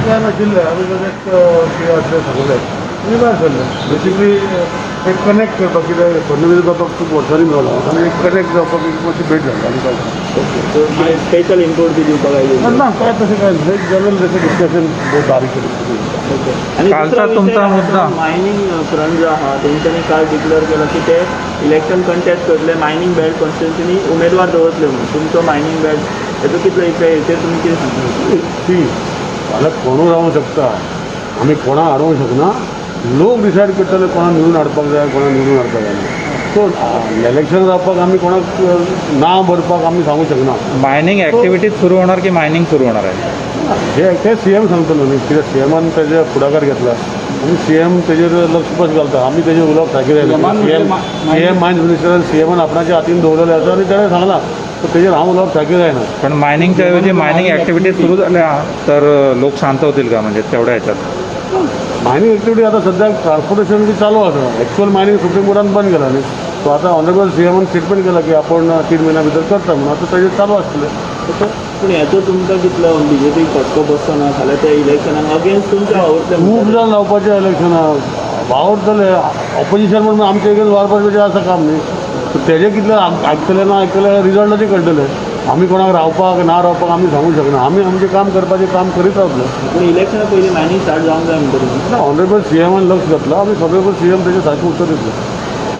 काय नाशिल्लें, आमी जस्ट कितें आसलें सांगलें आनी भायर सरले. बेसिकली एक कनेक्ट करपाक, कित्याक फडणवीस बाबाक खूब वर्सांनी मेळ्ळो आनी एक कनेक्ट जावपाक एक मातशी भेट जाली आनी काय. ओके, स्पेशल इनपुट बी दिवपाक आयले? ना, काय तशें काय नाही, जनरल जशें डिस्कशन बारीक. ओके, आणि कालचा तुमचा मुद्दा. मायनिंग फ्रंट जो आहा, तेंच्यांनी काल डिक्लेअर केलं की ते इलेक्शन कंटेस्ट करतले, मायनिंग बेल्ट कॉन्स्टिट्युन्सीनी उमेदवार दवरतले म्हणून. तुमचो मायनिंग बेल्ट, हेचो कितलो इफेक्ट, हेचेर तुमी कितें सांगता? ती फाल्यां कोणूय रावंक शकता, आमी कोणाक हाडूंक शकना. लोक डिसायड करतले कोणाक निवडून हाडपाक जाय, कोणाक निवडून हाडपाक जायना. सो इलेक्शन जावपाक आमी कोणाक नांव भरपाक आमी सांगूंक शकना. मायनिंग ऍक्टिव्हिटीज सुरू होणार की मायनिंग सुरू होणार आहे? हे ते सीएम सांगतलो न्ही, कित्याक सीएमान तेजे फुडाकार घेतला आनी सीएम तेजेर लक्ष बस घालता. आमी तेजेर उलोवप सारकें जायना. सीएम, सीएम मायन्स मिनिस्टरान, सीएमान आपणाच्या हातीन दवरलेलें आसा आनी तेणें सांगलां, सो तेजेर हांव उलोवप सारकें जायना. पण मायनिंगच्या ऐवजी मायनिंग ऍक्टिव्हिटीज सुरू झाल्या तर लोक शांत होतील का, म्हणजे तेवढ्या ह्याच्यात? मायनिंग एक्टिविटी आता सध्याक ट्रान्सपोर्टेशन बी चालू आसा. एक्च्युअल मायनिंग सुप्रीम कोर्टान बंद केला न्ही. सो आतां ऑनरेबल सीएमान स्टेटमेंट केला की आपण 3 म्हयन्या भितर करता म्हणून. आतां तेजेर चालू आसतलें. सो पूण हेचो तुमकां कितलो बीजेपीक फटको बसचो ना फाल्यां त्या इलेक्शनाक अगेन्स्ट तुमच्या वावुरतले? खूब जाण जावपाचें इलेक्शनाक वावुरतले. ऑपोजिशन म्हणून आमचे एगेन्स्ट वावुरपाचें आसा काम न्ही. सो तेजें कितलें आयकतले ना आयकतले, रिजल्टाचेर कळटलें. आमी कोणाक रावपाक ना रावपाक आमी सांगूंक शकना. आमी आमचें काम करपाचें काम करीत रावतले. पूण इलेक्शना पयलीं मायनिंग स्टार्ट जावंक जाय म्हणटा तुमी? ऑनरेबल सीएमान लक्ष घातलां आमी. ऑनरेबल सीएम तेजें सारकें उत्तर दितले.